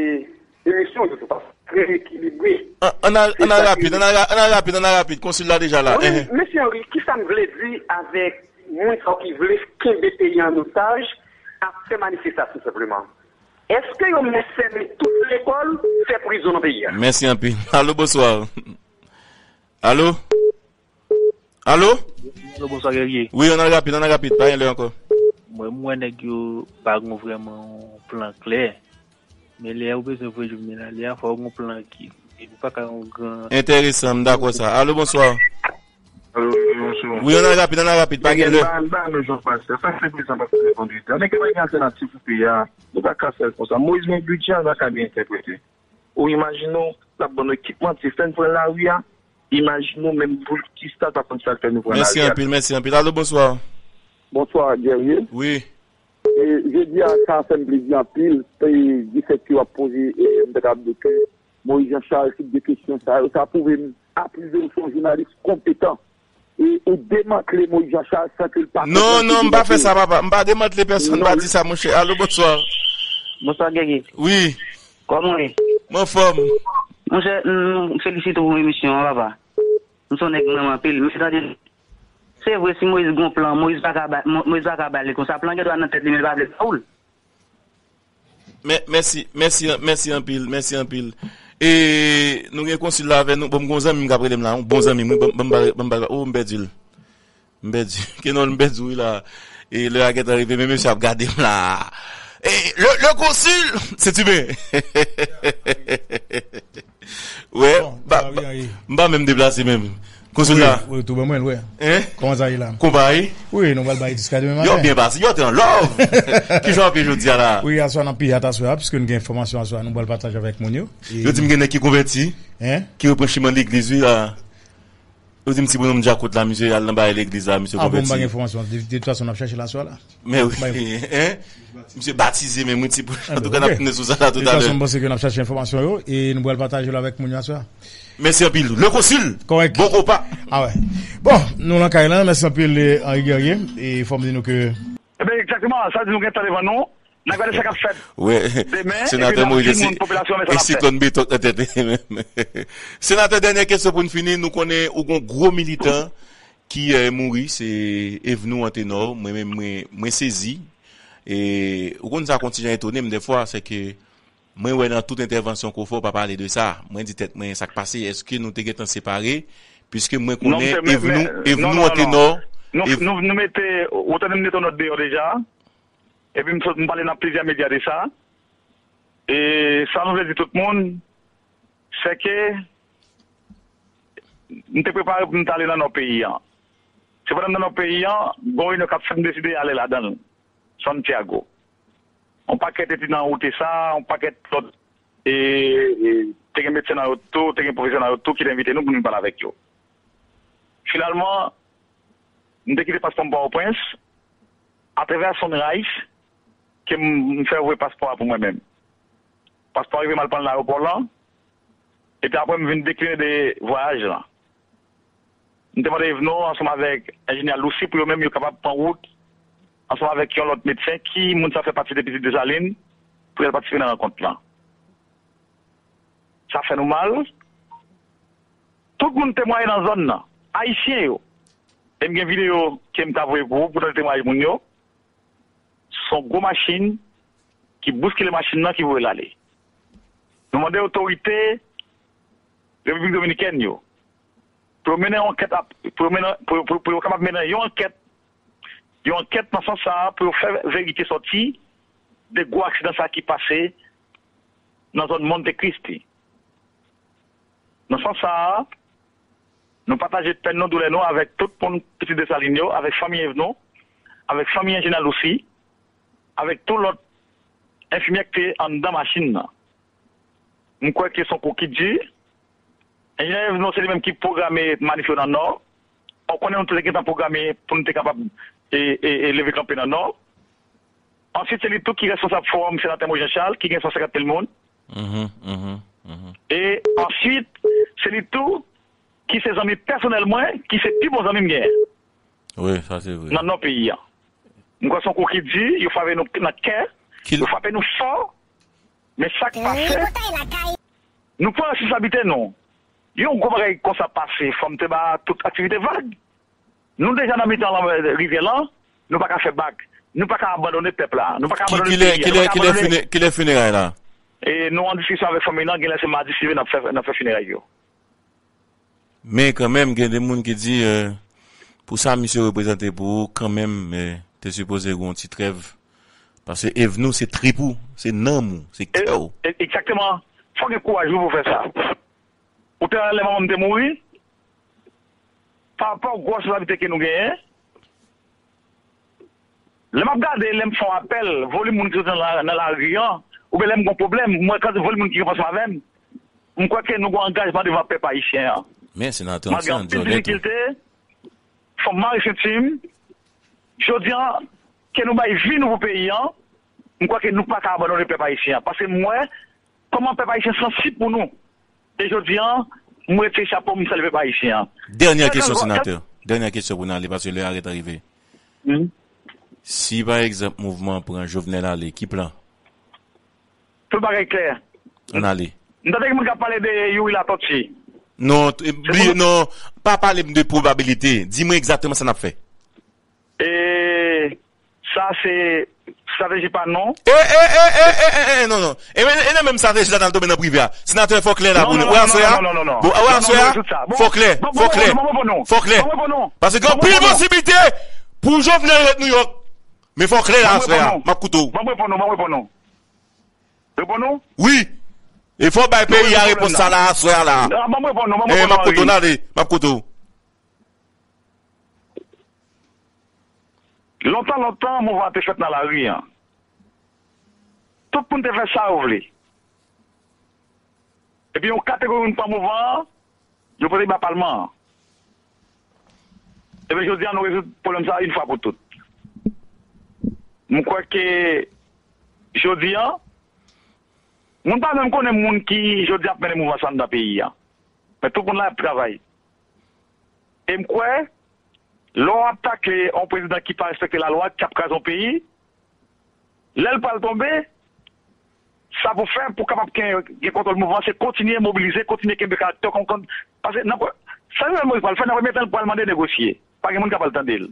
emisyon yo tou, paske trè ekilibre. An, ann al, ann al rapid, ann al ra-, ann al rapid, ann al rapid. Konsil la deja la. Wi, hein. Mesye Henry, kisa n vle di avèk moun sa yo ki vle kenbe peyi an otaj, ap fè manifestasyon senpleman? Èske yo mèt fèmen tout lekòl, fè prizon nan peyi a? Mèsi anpil. Alo, bonswa. Alo? Alo? Alo, bonswa, Guerrier. Wi, ann al rapid, ann al rapid, pa gen lè ankò. Mwen, m wè nèg yo pa gon vrèman yon plan klè. Men lè ou bezwen voye Jovenel ale a, fò w gon plan ki, ou pa ka yon gran... Enteresan, m dakò sa. Alo, bonswa. Alo, wi, bonswa. Wi, ann al rapid, ann al rapid, pa gen lè. Ba, ba, nou jan pase. Sa se prezan pase se vandredi. Ann gen yon altènativ pou peyi a. Nou pa ka fè l konsa. Moyiz gen bidjè, l pa ka byen entèprete. Ou imajine w, l ap ban nou ekipman, ti fè n pran lari a. Imajine w menm pou kisa l pa konn sa l fè nou pran lari a. Mèsi anpil, mèsi anpil. Alo, bonswa. Bonswa, Guerrier. Wi. E, jodi a, sa fè m plezi anpil. E, difèt ke w ap poze, e, m ta kapab di ke Moyiz Jan Chal, tip de kesyon sa yo, sa pwouve m a plizyè jou w se yon jounalis konpetan. E ou demantle Moyiz Jan Chal san ke l pa konprann. Non, non, m pa fè sa, papa. M pa demantle pèsonn, m pa di sa, monchè. Alo, bonswa. Bonswa, Guerrier. Wi. Kòman w ye? M anfòm. Monchè, m felisite w pou emisyon an, papa. M se yon nèg m renmen anpil. Men tande, se vre, si Moyiz gon plan, Moyiz pa ka ba, Mo-, Moyiz pa ka ba l li konsa. Plan gen dwa nan tèt li, men l pa vle ba w l. Mè-, mèsi, mèsi, mèsi anpil, mèsi anpil. E nou gen konsil la avè nou. Bon, m gen yon zanmi m k ap rele m la, yon bon zanmi m, wi, ban m, ban m pale, ban m pale. Oh, m pèdi l. M pèdi. Kenòl, m pèdi w, wi, la. E lè a gentan rive, men mesye ap gade m la. E le, le konsil, se Tiben. Wè, m pa menm deplase menm. Konsil la. Wi, wi, tou bon mwen, wè. Hein? Kòman sa ye la? Konpa ye? Wi, nou pral bay jiska demen maten. Yo byen pase, yo te an love. Kijan w ap ye jodi a la? Wi, aswè n ap piyat aswè a, piske n gen enfòmasyon aswè a, nou pral pataje avèk moun yo. Yo di m gen nèg ki konvèti, hein? Ki reprann chimen legliz, wi, la. Yo di m ti bonòm djakout la, misye al nan bagay legliz la, misye konvèti. Ah bon, m pa gen enfòmasyon. De, de tout fason, n ap chèche l aswè a la. Men wi, hein? Misye batize menm, wi, ti pou. Antouka, n ap tounen sou sa la toutalè. De tout fason, m panse ke n ap chache enfòmasyon yo e nou pral pataje yo avèk moun yo aswè a. Mèsi anpil. Le konsil. Kòrèk. Bon konpa. Ah wè. Bon, nou nan kay lan. Mèsi anpil, eh, Henry Guerrier. E fò m di nou ke Diman, sa di nou gen tan devan nou. N a gade sa k ap fèt demen, epi n ap di moun popilasyon an mete sa n ap fè. Senatè Moïse, se, se, se siklòn beton k nan tèt li menm. Senatè, dènyè kesyon pou n fini, nou konnen ou gon gwo militan ki eh, mouri, se Evnou Antenor. Mwen menm, mwen, mwen sezi. E ou konn sa konn ti jan etone m dèfwa, se ke mwen wè nan tout entèvansyon ke w fè, w pa pale de sa. Mwen di tèt mwen, sa k pase, èske nou te gentan separe? Piske mwen konnen Evnou, Evnou Antenor. Nou, nou, nou mete, ou tande m mete yon nòt deyò deja. Epi m sot, m pale nan plizyè medya de sa. E sa nou vle di tout moun, se ke m te prepare pou m t ale nan nò peyi an. Se pandan m nan nò peyi an, gon reyinyon k ap fèt, m deside ale ladan l, Santiago. Yon pakèt te nan wout sa, yon pakèt lòt e, e, te gen medsen nan yo tou, te gen pwofesè nan yo tou ki te envite nou pou nou pale avèk yo. Finalman, m te kite paspò m Pòtoprens, atravè Sunrise, ke m, m fè voye paspò a pou mwen menm. Paspò a rive m al pran l nan ayewopò lan, epi apre m vin dekline de vwayaj lan. M te mande Evno ansanm avèk enjenyè Loucy pou yo menm yo kapab pran wout ansanm avèk yon lòt medsen ki moun sa fè pati de Pitit Desalin pou y al patisipe nan rankont lan. Sa fè nou mal. Tout moun temwaye nan zòn nan, ayisyen yo. E m gen videyo ke m ka voye pou ou pou tande temwayaj moun yo. Se yon gwo machin ki bouskile machin nan ki voye l ale. Nou mande otorite Repiblik Dominikèn yo pou yo mennen yon ankèt ap, pou yo mennen, pou, pou, pou yo kapab mennen yon ankèt, yon ankèt nan sans sa a, pou yo fè verite sòti de gwo aksidan sa a ki pase nan zòn Monte Cristi. Nan sans sa a, nou pataje pèn nou, doulè nou avèk tout moun Pitit Desalin yo, avèk fanmi Evno, avèk fanmi enjenyè Loucy, avèk tout lòt enfimyè ki te anndan machin nan. M kwè ke se yon kou ki di. Enjenyè Evno se li menm ki pwograme manif yo nan Nò. Ou konnen nou te gentan pwograme pou nou te kapab e, e, e leve kanpe nan Nò. Answit, se li tou ki responsab fowòm Senatè Moïse Jean Charles, ki gen san senkant mil moun. Mhm, mhm, mhm. E answit, se li tou ki se zanmi pèsonèl mwen, ki se pi bon zanmi m genyen. Wi, sa se vre. Nan nò peyi a. M kwè se yon kou ki di, yo frape nou nan kè, yo frape nou fò, men sa k pase, nou pran responsablite nou. Yon gwo bagay konsa pase, fò m te ba tout aktivite vag. Nou deja nan mitan lanmè rivyè lan, nou pa ka fè bak. Nou pa ka abandone pèp la. Nou pa ka abandone peyi a. Kilè, kilè, kilè fineray la? E nou an diskisyon avèk fanmi lan, genlè se madi si Dye vle n ap fè, n ap fè fineray yo. Men kanmenm, gen de moun ki di, eh, pou sa misye reprezante pou ou, kanmenm, eh, te sipoze gen yon ti trèv. Paske Evnou se trip ou, se nanm ou, se kè w. E, e, egzakteman. Fò w gen kouraj wi pou w fè sa. Ou te la lè manman m te mouri, pa rapò gwo responsablite ke nou genyen, lè m ap gade, lè m fè yon apèl, volim moun ki soti nan la, nan lari an, oubyen lè m gen yon pwoblèm, m wè kantite volim moun ki gen panse avè m, m kwè ke nou gen yon angajman devan pèp ayisyen an. Men senatè an se yon djòlè tou. Malgre anpil difikilte, fò m mare senti m. Jodi an, ke nou bay vi nou pou peyi an, m kwè ke nou pa ka abandone pèp ayisyen an. Paske m wè kòman pèp ayisyen sansib pou nou. E jodi an, m retire chapo m, m salye pèp ayisyen an. Dènyè kesyon, senatè. Dènyè kesyon pou n ale, paske lè a gentan rive. Si, pa egzanp, mouvman an pran Jovenel ale, ki plan? Tout bagay klè. Ann ale. M tande gen moun k ap pale de Youri Latortue. Non, bliye, non, pa pale m de pwobabilite. Di mwen egzakteman sa n ap fè. E sa se estrateji pa nou. E, e, e, e, e, e, e, non, non. E, e, e, nan menm estrateji la, n al tonbe nan prive a. Senatè, fò klè la pou nou. Ou wè aswè a? Bon, ou wè aswè a? Fò klè, fò klè, fò klè. Paske gen anpil posiblite pou Jovenel ret Nouyòk. Men fò klè la aswè a. M ap koute w. Ban m reponn ou, ban m reponn ou. Reponn ou? Wi. E fò w bay peyi a repons sa la aswè a la. Ban m reponn ou, ban m reponn ou, Henri. M ap koute w, n ale. M ap koute w. Lontan, lontan, mouvman an te fèt nan lari an. Tout moun te fè sa yo vle. Epi yon kategori moun pran mouvman an, yo pote ba palman an. Epi jodi an, nou rezoud pwoblèm sa a yon fwa pou tout. M kwè ke jodi an, moun pa menm konnen moun ki jodi ap mennen mouvman sa anndan peyi a. Men tout moun la ap travay. E m kwè, lè w ap takle yon prezidan ki pa respekte lalwa, k ap kraze yon peyi, Lè l pral tonbe, sa pou fè, pou kapab gen, gen kontwòl mouvman, se kontinye mobilize, kontinye kenbe karaktè, kon, kon, paske nan, sa Jovenel Moïse pral fè, nan premye tan, l pral mande negosye. Pa gen moun k ap al tande l.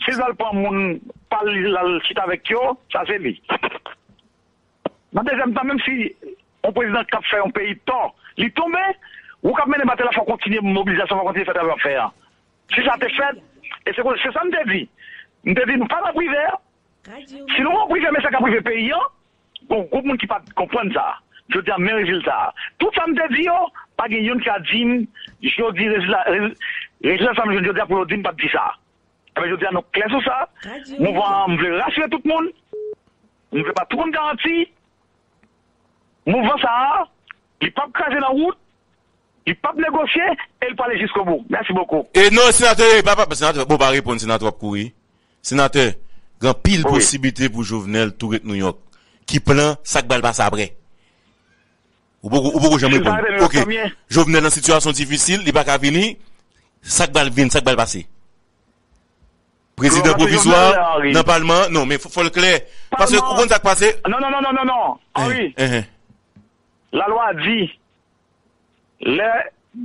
Si l pral pran moun pa l, l al chita avèk yo, sa se li. Nan dezyèm tan, menm si yon prezidan k ap fè yon peyi tò, li tonbe, ou k ap mennen batay la, fò w kontinye mobilizasyon, fò w kontinye fè travay w ap fè a. Si sa te fèt, e se, se sa m te di. M te di, nou pa nan privè. Si nou nan privè, men sa k ap rive peyi an, gon gwoup moun ki pa t konprann sa. Jodi a, men rezilta a. Tout sa m te di yo, pa gen youn ki ka di m, jodi rezilta, rez-, rezilta sa m jwenn jodi a pou yo di m pa t di sa. Ebyen, jodi a, nou klè sou sa. Mouvman an, m vle rasire tout moun. M vle ba tout moun garanti. Mouvman sa a, li p ap kraze nan wout, li p ap negosye, e li prale jiskobou. Mèsi bokou. E non, senatè, e pa, pa, senatè, bon, pa reponn, senatè, w ap kouri. Senatè, gen anpil posiblite pou Jovenel tou ret Nouyòk. Ki plan, sa k pral pase apre? Ou poko, ou poko janm reponn. Ok. Jovenel nan sitiyasyon difisil, li pa ka vini. Sa k pral vin, sa k pral pase? Prezidan pwovizwa nan palman an, non, men fò, fò l klè. Paske ou konn sa k pase? Non, non, non, non, non, non. Henri, lalwa di, lè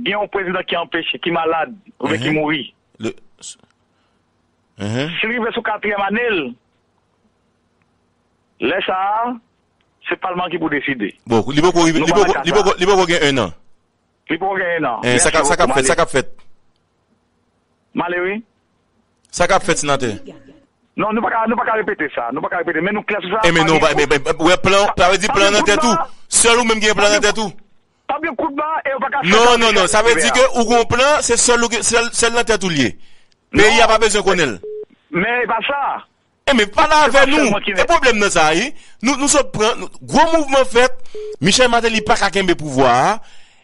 gen yon prezidan ki anpeche, ki malad, oubyen ki mouri, si l rive sou katriyèm ane l, lè sa a, se palman ki pou deside. Bon, li poko rive, li poko, li poko, li poko gen en an. Li poko gen en an. Eh, sa k ap, sa k ap fèt, sa k ap fèt? M ale wi. Sa k ap fèt, senatè? Non, nou pa ka, nou pa ka repete sa. Nou pa ka repete, men nou klè sou sa. Eh, men non, men, men, men, wè plan, sa vle di plan nan tèt ou. Sèl ou menm ki gen plan nan tèt ou. Pa gen kout ba, e yo pa ka fè. Non, non, non, sa vle di ke ou gon plan, se sèl ou gen, sèl, sèl nan tèt ou l ye. Peyi a pa bezwen konnen l. Men e pa sa. E men, pale avè nou. E pwoblèm nan sa, wi. Nou, nou sot pran, nou, gwo mouvman fèt, Michel Martelly pa ka kenbe pouvwa a.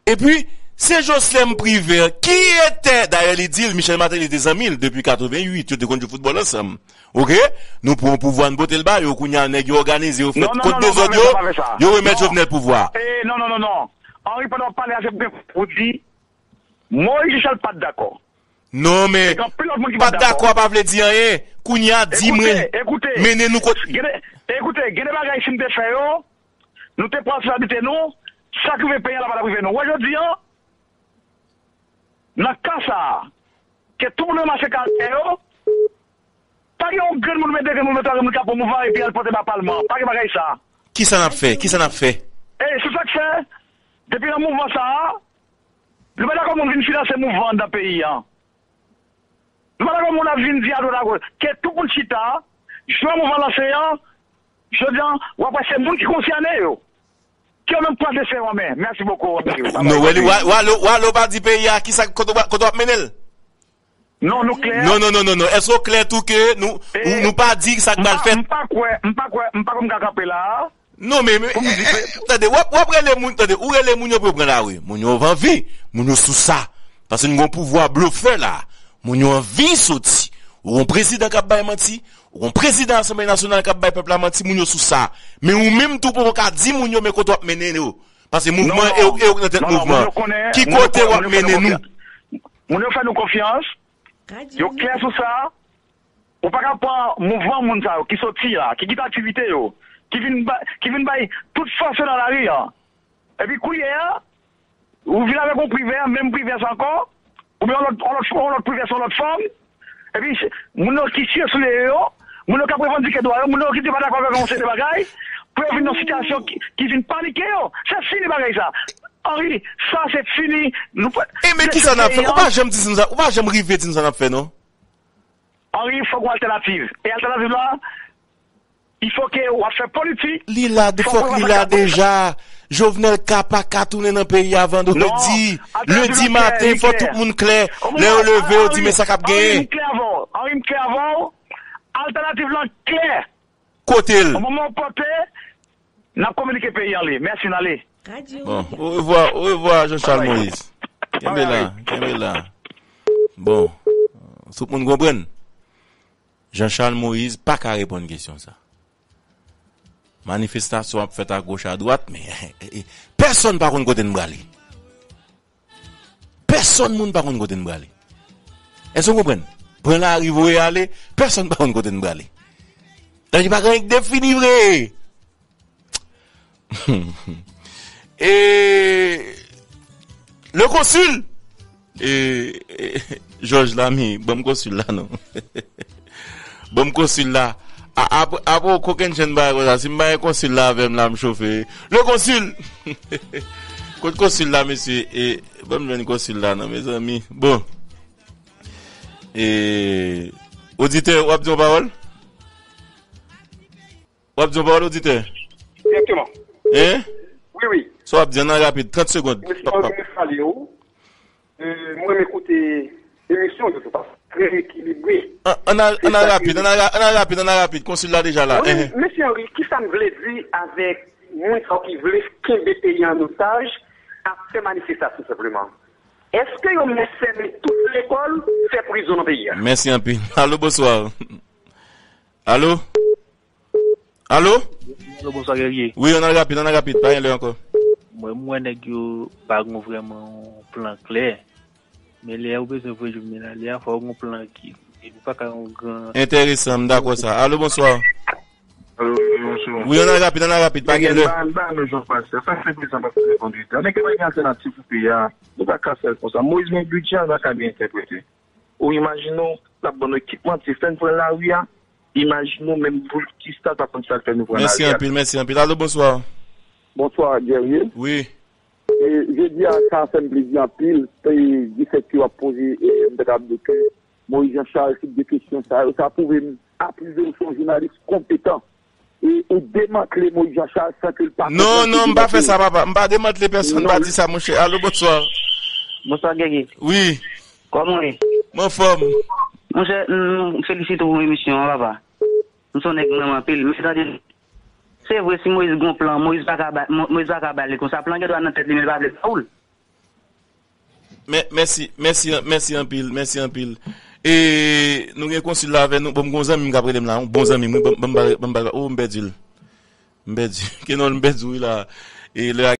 Epi, se Jocelerme Privert ki etè, dayè li di l, Michel Martelly te zanmi l depi katrevenn uit, yo te konn jwe foutbòl ansanm. Ok? Nou pran pouvwa, n pote l ba yo, kounye a nèg yo òganize, yo fè kont dezòd yo, yo remèt Jovenel pouvwa a. Eh, non, non, non, non. Henri, pandan w ap pale a, se pou di, Moïse Jean Charles pa t dakò. Non, men, pa t dakò pa vle di anyen. Kounye a, di mwen, mennen nou kot. Ekoute, gen de bagay si m te fè yo, nou te pran responsabilite nou, sa k rive peyi a la pa t ap rive nou. Wè jodi a, nan ka sa a, ke tout moun ranmase karaktè yo, pa gen yon grenn moun, men de grenn moun, men twa grenn moun k ap pran mouvman epi al pote ba palman an. Pa gen bagay sa. Kisa n ap fè? Kisa n ap fè? E se sa k fè, depi nan mouvman sa a, nou pa dakò moun vin finanse mouvman anndan peyi a. Nou pa dakò moun ap vin di adwat agoch. Ke tout moun chita, jou mouvman lanse an, jodi a, w ap wè se moun ki konsène yo. Ke yo menm pran desizyon an men. Mèsi bokou, Rodrigue. Non, wè li, wa, wa, lo, wa, lo pa di peyi a, kisa, kote w ap, kote w ap mennen l? Non, nou klè. Non, non, non, non, non. Èske w klè tou ke nou, ou, nou pa di sa k pral fèt? M pa kwè, m pa kwè, m pa kwè m ka kanpe la a. Non, men, men, tande, w ap, w ap rele moun, tande, ou rele moun yo pou yo pran lari. Moun yo anvi, moun yo sou sa. Paske nou gon pouvwa blofè la. Moun yo anvi soti. Ou gon prezidan k ap bay manti, ou gon prezidan Asanble Nasyonal k ap bay pèp la manti, moun yo sou sa. Men ou menm tou poko ka di moun yo men kote w ap mennen yo. Paske mouvman e, e nan tèt mouvman. Ki kote w ap mennen nou? Moun yo fè nou konfyans. Yo klè sou sa. Ou pa ka pran mouvman moun sa yo ki soti a, ki kite aktivite yo, ki vin ba, ki vin bay tout fòs yo nan lari a. Epi kounye a, ou vin avèk yon Privè, menm Privè sa ankò, oubyen yon lòt, yon lòt, yon lòt Privè sou yon lòt fòm. Epi se moun yo ki tire sou yo, moun yo k ap revandike dwa yo, moun yo ki te pa dakò avèk yon seri de bagay, pou yo vin nan sitiyasyon ki, ki vin panike yo. Se fini bagay sa. Henri, sa se fini. Nou pa. E men kisa n ap fè? Ou pa janm di nou sa, ou pa janm rive di nou sa n ap fè, non? Henri, fòk yon altènativ. E altènativ la, il faut que w ap fè politik. Li la, fòk li la deja. Jovenel ka pa ka tounen nan peyi a vandredi. Lendi maten, fò tout moun klè. Lè yo leve, yo di, men sa k ap genyen. Henri, m klè avè w. Henri, m klè avè w. Altènativ lan klè. Kote l? Nan moman w pote, n ap kominike peyi an li. Mèsi, n ale. Bon, orevwa, orevwa, Jean Charles Moïse. Kenbe la, kenbe la. Bon, tout moun konprann? Jean Charles Moïse pa ka reponn kesyon sa. Manifestasyon ap fèt agoch adwat, men pèsonn pa konn kote n prale. Pèsonn moun pa konn kote n prale. Èske w konprann? Pran lari, voye ale, pèsonn pa konn kote n prale. Nan li pa gen anyen k defini vre. E le konsil. E, e, Jòj Lami, ban m konsil la non. Ban m konsil la. A- Apre apre w kokenn jan bagay konsa, si m pa gen konsil la avè m la, m chofe. Le konsil. Kot konsil la, mesye? E, ban m jwenn konsil la non, mezanmi. Bon. E, oditè, w ap di yon pawòl? W ap di yon pawòl, oditè? Egzakteman. Hein? Wi, wi. Sa w ap di? Ann al rapid, trant segonn. Mesye, mwen vin salye w. E, mwen renmen koute emisyon yo tou, paske trè ekilibre. Ann al rapid, ann al rapid, ann al rapid, konsil la deja la. Wi, hein. Mesye Henry, kisa m vle di avèk moun sa ki vle kenbe peyi an otaj ap fè manifestasyon senpleman? Èske yo mèt fèmen tout lekòl, fè prizon nan peyi a? Mèsi anpil. Alo, bonswa. Alo? Alo? Alo, bonswa, Guerrier. Wi, ann al rapid, ann al rapid, pa gen lè ankò. Mwen, m wè nèg yo pa gen vrèman yon plan klè. Men lè ou bezwen voye Jovenel ale a, fò w gen yon plan ki, epi pa ka yon gran. Enteresan, m dakò sa. Alo, bonswa. Alo, wi, bonswa. Wi, ann al rapid, ann al rapid, pa gen lè. Ba, ba nou Jean Pasteur. Sa fè prezan pa fè kondwit la. Men gen yon altènativ pou peyi a. Nou pa ka fè l konsa. Moïse gen bidjè, l pa ka byen entèprete. Ou imajine w, l ap ban nou ekipman, ti fè n pran lari a. Imajine w menm pou l ki stad pa konn sa l fè nou pran lari a. Mèsi anpil, mèsi anpil. Alo, bonswa. Bonswa, Guerrier. Wi. E, jodi a, sa fè m plezi anpil. E, di fèt ke w ap poze, e, m ta kapab di ke Moïse Jean Charles, tip de kesyon sa yo, sa pwouve m, a plis de ou se yon jounalis konpetan. E ou demantle Moïse Jean Charles san ke l pa konprann. Non, non, m pa fè sa, papa. M pa demantle pèsonn, m pa di sa, monchè. Alo, bonswa. Bonswa, Guerrier. Wi. Kòman w ye? M anfòm. Monchè, m felisite w pou emisyon an, papa. M se yon nèg m renmen anpil. Men tande, se vre, si Moïse gon plan, Moïse pa ka ba, Mo- Moïse pa ka ba li konsa. Plan gen dwa nan tèt li, men li pa vle ba ou l. Mè- Mèsi, mèsi, mèsi anpil, mèsi anpil. E nou gen konsil la avè nou. Bon, m gon zanmi m k ap rele m la, yon bon zanmi m, wi, ban m- ban m ba- ban m ba- oh, m pèdi l. M pèdi. Ke non, m pèdi, wi, la. E lè a